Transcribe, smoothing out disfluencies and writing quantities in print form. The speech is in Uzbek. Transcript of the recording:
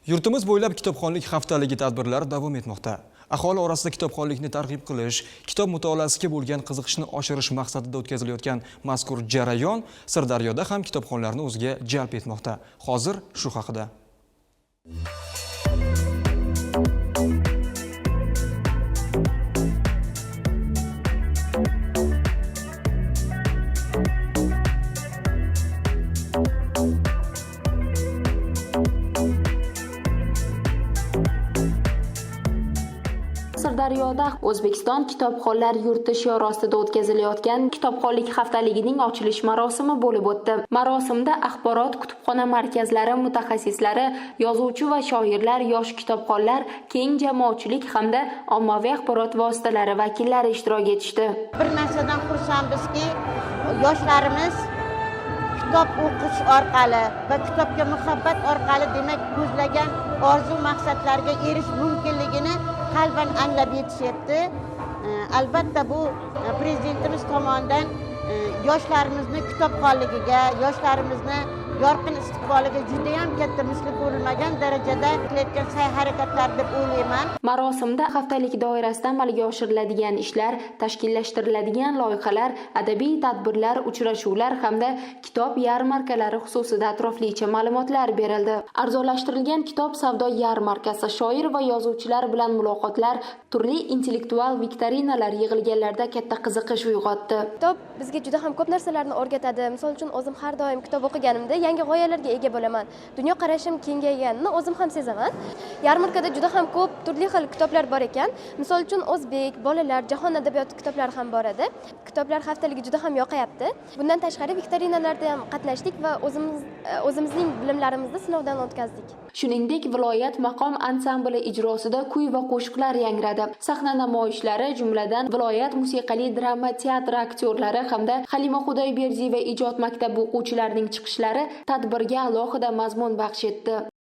Yurtimiz bo'ylab kitobxonlik haftaligi tadbirlari davom etmoqda. Aholi orasida kitobxonlikni targ'ib qilish, kitob mutolaasiga bo'lgan qiziqishni oshirish maqsadida o'tkazilayotgan mazkur jarayon Sirdaryoda ham kitobxonlarni o'ziga jalb etmoqda. Hozir shu haqida. Sirdaryoda O'zbekiston kitobxonlar yurti shiori ostida o'tkazilayotgan kitobxonlik haftaligining ochilish marosimi bo'lib o'tdi. Marosimda axborot kutubxona markazlari mutaxassislari, yozuvchi va shoirlar, yosh kitobxonlar, keng jamoatchilik hamda ommaviy axborot vositalari vakillari ishtirok etishdi. Bir narsadan xursandmizki, yoshlarimiz kitob o'qish orqali va kitobga muhabbat orqali, demak, ko'zlagan orzu maqsadlarga erishish mumkinligini qalban anglab yetishyapti. Albatta bu prezidentimiz tomonidan yoshlarimizni kitobxonligiga, yoshlarimizni yorqin istiqboliga judayam katta misli ko'rilmagan darajada qilayotgan sa'y harakatlar deb o'ylayman. Marosimda haftalik doirasida amalga oshiriladigan ishlar, tashkillashtiriladigan loyihalar, adabiy tadbirlar, uchrashuvlar hamda kitob yarmarkalari xususida atroflicha ma'lumotlar berildi. Arzonlashtirilgan kitob savdo yarmarkasi, shoir va yozuvchilar bilan muloqotlar, turli intellektual viktorinalar yig'ilganlarda katta qiziqish uyg'otdi. Kitob bizga juda ham ko'p narsalarni o'rgatadi. Misol uchun, o'zim har doim kitob o'qiganimda yangi g'oyalarga ega bo'laman. Dunyoqarashim kengayganini o'zim ham sezaman. Yarmarkada juda ham ko'p turli xil kitoblar bor ekan. Misol uchun, o'zbek, bolalar, jahon adabiyoti kitoblari ham bor edi. Kitoblar haftaligi juda ham yoqayapti. Bundan tashqari viktorinalarda ham qatnashdik va o'zimizning bilimlarimizni sinovdan o'tkazdik. Shuningdek, viloyat maqom ansambli ijrosida kuy va qo'shiqlar yangradi. Sahna namoyishlari, jumladan, viloyat musiqali drama teatri aktyorlari hamda Halima Xudoyberdiyeva ijod maktabi o'quvchilarining chiqishlari tadbirga alohida mazmun baxsh etdi.